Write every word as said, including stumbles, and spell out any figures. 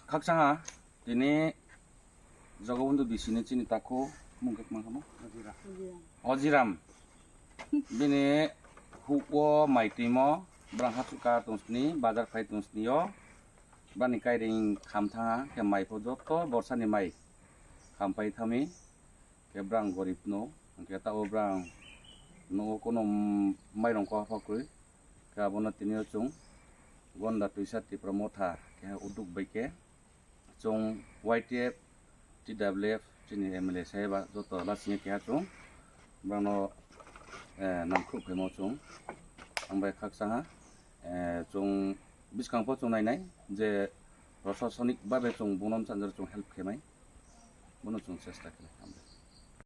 Khakchangha tini Jogobondhu bisini chini takhu mung khe tongma khe mo? Ojiram. Bini huk o mai twimo brang hachuka tong sini, bazar phai tong sini o. Bani kairing kham thanga khe mai pho joto borsani mai kham pai thami khe brang gorib no, hwnkhe tabo brang nogo kono mairong kok haphak kwrwi. Khe abono tini o chwng Gonda Twisa Tipra Motha khe uduk bai khe chwng Y T F, T W F chini M L A saheba joto lasingya keha chwng brangno, eh, nangkhrup khaimo chwng. Ang bai khakchangha, eh, chwng bwskang pho chwng nainai je prosasonik babe chwng bono chanjaro chwng help khaimai, bono chwng chesta khlai.